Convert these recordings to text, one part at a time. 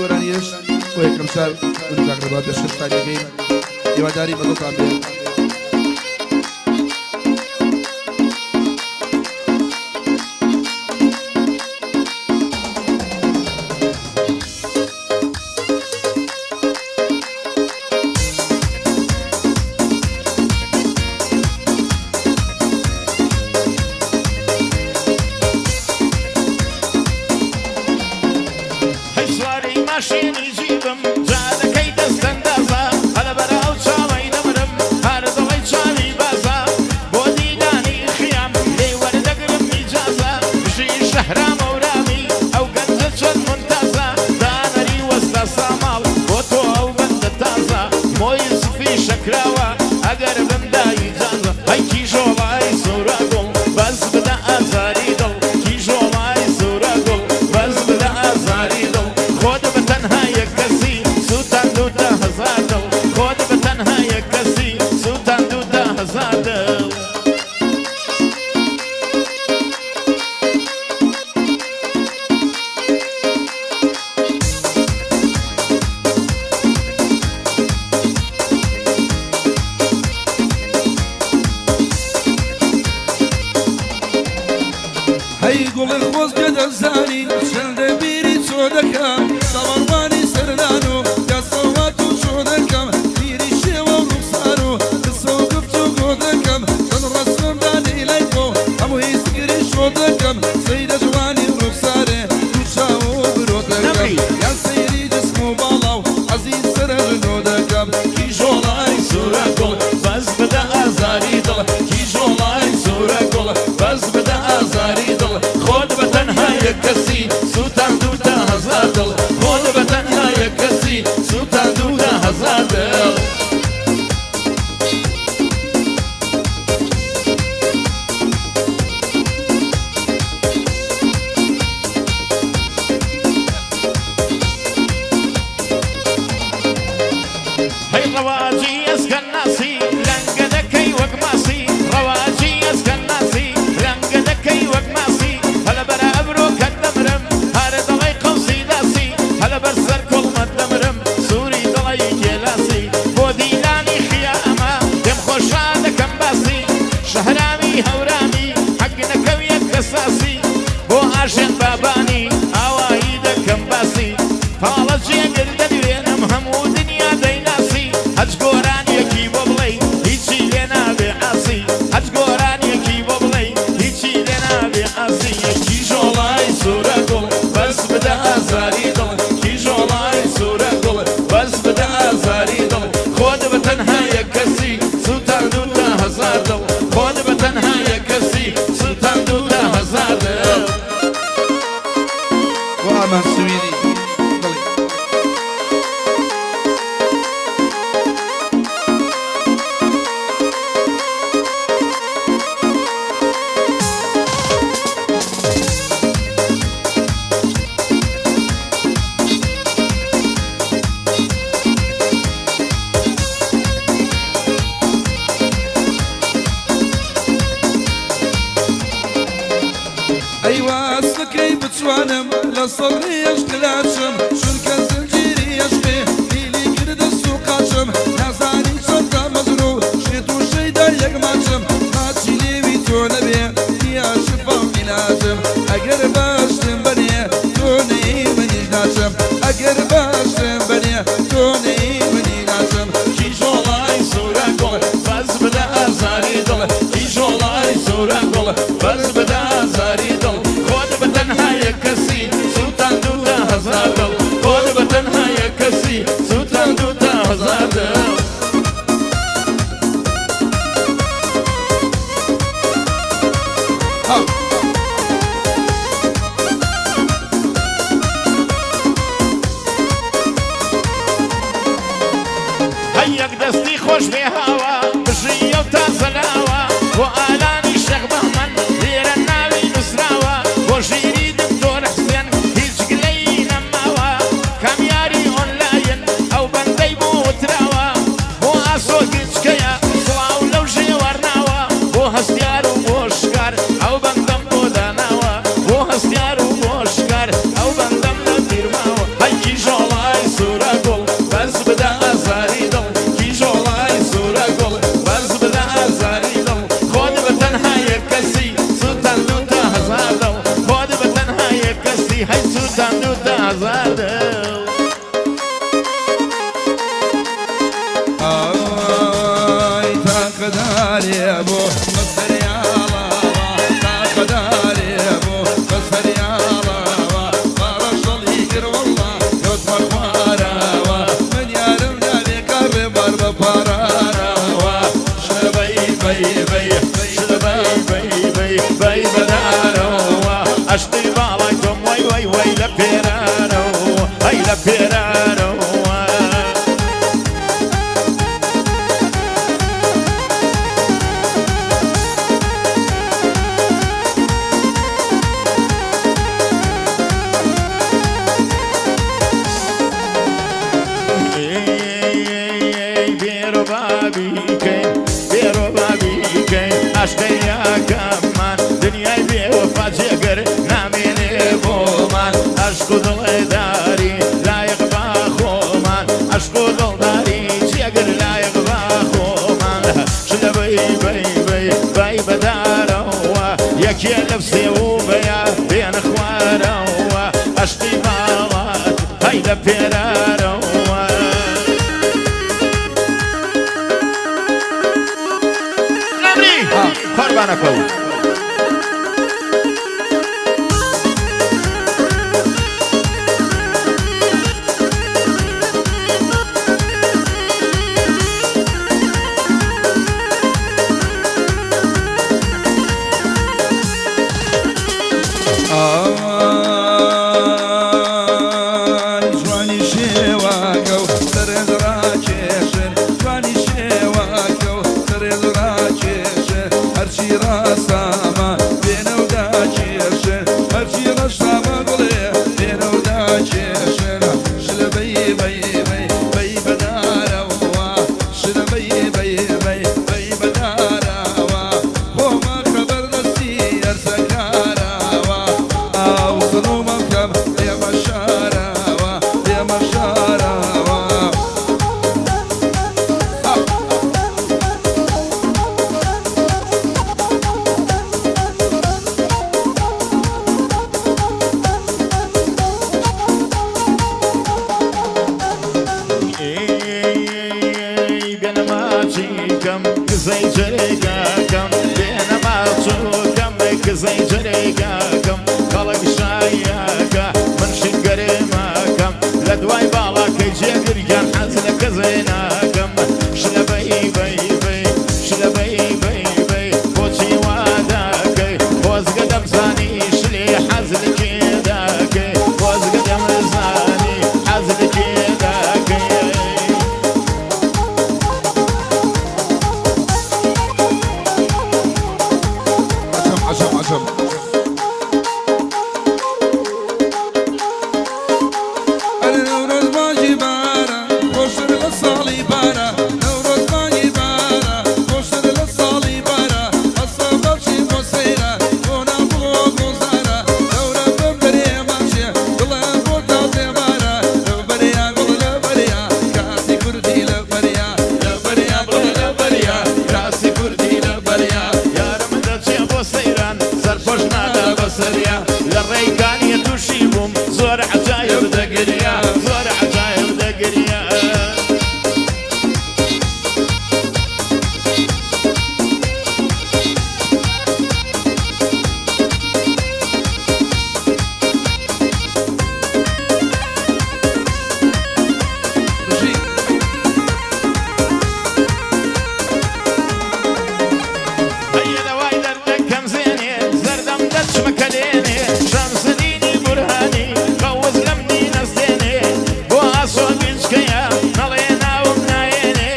گۆرانیەش بۆ یەکەم جار من و کاک ڕێبوار پێشکەشتان دەکەین. هیوادارین بەدڵتان بێت. هەی سواری ماشێنی جیبم جادەکەی دەستەندازە هەلە بەرە ئەو چاوەی دەمرم هەر دڵی چاوی بازە بۆ دیدانی خیام لێی وەردەگرم ئیجازە بژی شەهرام ئەورامی ئەو گەنجە چەند مونتازە دانەری وەستا ساماڵ بۆ تۆ ئەو بەندە تازە مۆی سفی شەکراوە ئەگەر بمدا ئیجازە هەی کیژۆڵای سوورە گوڵ بەس بدە ئازاری دڵ کیژۆڵای سوورە گوڵ بەس بدە ئازاری دڵ خۆت بە تەنها یەک کەسی سووتاندووتە هەزار دڵ خۆت بە تەنها یەک کەسی سووتاندووتە هەزار دڵ. هەی گوڵ خۆزگە دەزانی چەندە بیری چۆ دەکەم چاوەڕوانی سەردان و دەسەوات و چۆ دەکەم بیری شێوە و ڕوخسار و قسە و گفت و گۆ دەکەم چەند ڕەسمم دانی لای خۆ هەمووی زگری شۆ دەکەم سەیرە جوانی ڕوخسارێ دوو چاو و برۆ دەکەم نەمری. یان سەیری جسم و باڵا و حەزی سەرە نۆ دەکەم کیژۆڵای سوورە گوڵ بەس بدە ئازاری دڵ کیژۆڵای سوورە گوڵ بەس بدە ئازاری دڵ خۆت بە تەنها یەک کەسی سووتاندووتە هەزار دڵ خۆت بە تەنها یەک کەسی سووتاندووتە هەزار دڵ. هەی ڕەواجی ئەسکەن ناسی لەنگە دەکەی وەک ماسی ڕەواجی ئەسکەن ناسی لەنگە دەکەی وەک ماسی هەلە بەرە ئەبرۆ کەت دەمرم هەرە دەڵێی قەوسی داسی هەلە بەر سەر کوڵمەت دەمرم سووری دڵی گێلاسی بۆ دیلانی خیامە پێم خۆشە دەکەم باسی شەهرامی هەورامی حەق نەکەویە کەساسی بۆ ئاژێن بابانی ئاوایی دەکەم باسی تاڵە جێگر دەدوێنم هەموو دنیا دەیناسی هەچ گۆرانیەکی بۆ بڵێی هیچی لێ نابێ عاسی هەچ گۆرانیەکی بۆ بڵێی هیچی لێ نابێ عاسی کیژۆڵای سوورە گوڵ بەس بدە ئازاری دڵ کیژۆڵای سوورە گوڵ بەس بدە ئازاری دڵ خۆت بە تەنها یەک کەسی سووتاندووتە هەزار دڵ خۆت بە تەنها یەک کەسی سووتاندووتە هەزار دڵ. بۆ ئامان سویدی دڵی. ئەی واسلەکەی بتوانم لە سەڕی عشق لاچم چونکە زنجیری عشقێ دیلی کردە سوقاچم نازانی چۆن تامەزرۆ شێت و شەیدا یەک ماچم ماچی لێوی تۆ نەبێ نیا شفا و عیلاجم ئەگەر باشتم بەنێ تۆ نەی منیش ناچم ئەگەر باشتم بەنێ تۆ نەی منی ناچم کیژۆڵای سوورە گوڵ بەس بدە ئازاری دڵ کیژۆڵای سوورە گوڵ بەس بدە ئازاری دڵ خۆت بە تەنها یەک کەسی سووتاندووتە هەزار دڵ خۆت بە تەنها یەک کەسی سووتاندووتە هەزار دڵ. هاو. تاقەدارێ بۆ بەسەریاڵاوە تاقەدارێ بۆ بەسەریاڵاوە باڕەشەڵی کرد وەڵڵا کەوتمە خوارەوە من یارم نابێ کاڕێ بار بە پارانەوە شلە بەی بەی بەی شلە بەی بەی بەی بەی بەدارەوە ئەشقی باڵای تۆم وەی وەی وەی لە پێرانەوە ئەی لە پێرانەوە. ئەی بێرۆ بابیکەین بێرۆ بابیکەین ئاشقی یاکەممان دنیای بێوەفا جێگر نامێنێ بۆمان ئەشق و دڵداری لایەق با خۆمان ئەشق و دڵداری جێگر لایەق با خۆمان شلە بەی بەی بەی بەی بەدارەوە یەکێ لەو سێو بەیا بێنە خوارەوە ئەشقی باڵات هەی لە پێرارەوە. نەمری قوربانەکەو. ئای جوانی شێواکە و سەرنج ڕاکێشن جوانی شێواکە و سەرنج ڕاکێشن هەرچی ڕاستامە بێنە و داکێشن هەرچی ڕەشتامە گوڵێ بێنە و داکێشن شلە بەی بەی بەی بەی بەدارەوە شلە بەی بەی بەی بەی بەدارەوە بۆمە خەبەر دەستی هەرزەکارەوە ئاو سنوومەم کەم لێمە شارەوە لێمە شارەوە. ئەی بێنە ماچیکەم کزەی جەرگاکەم بێنە ماچووکەم کزەی جەرگاکەم خەڵک شایەکە من شینگەرێماکەم لە دوای باڵاکەی جێگریان حەز لە کزێ ناکەم شلە بەی بەی بەی شلە بەی بەی بەی بۆچی وا داکەی خۆزگە دەمزانی شلێ حەز لە کێ داکەی خۆزگە دەمزانی حەز لە کێ داکەی. عجب عجب عجب. ئەرێ نەورۆز مانگی بارە خۆشتر لە ساڵی بارە نەورۆز مانگی بارە خۆشتر لە ساڵی بارە ئەسا بەخشی بۆ سەیرە بۆ ناو بڵۆ گوڵزارە دەورە بم بەرێ ماچێ دڵم بۆ تازێ بارە لەو بەریا گوڵ لە بەریا کاسی کوردی لە بەریا لە بەریا گوڵ لە بەریا کاسی کوردی لە بەریا. یارم دەچێ بۆ سەیران سەرپۆش نادا بەسەریا لە ڕێیکانیە تووشی بووم زۆر عەجایب دەگریا زۆر عەجایب دەگریا. بژی. هەیە لەوای دەردەکەم زێنێ زەردەم دەچمە کەلێنێ شەمسدینی بورهانی خەوز لەمنی نەستێنێ بۆ ئاسۆ گچکەیە نەڵێ ناوم نایێنێ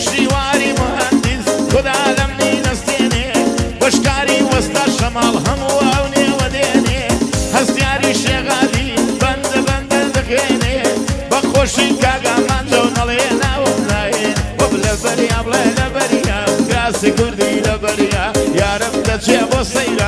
شیواری مهندیس خودا لەمنی نەستێنێ بەشکاری وەستا شەماڵ هەموو ئەو نێوە دێنێ هەستیاری شێغالی بەندە بەندە دەخێنێ بەخۆشی کاگامان لەو نەڵێ ناوم نایێنێ وەب لە بەریا بڵێ لە بەریا کراسی کوردی لە بەریا یارم دەچێ بۆ سەیران.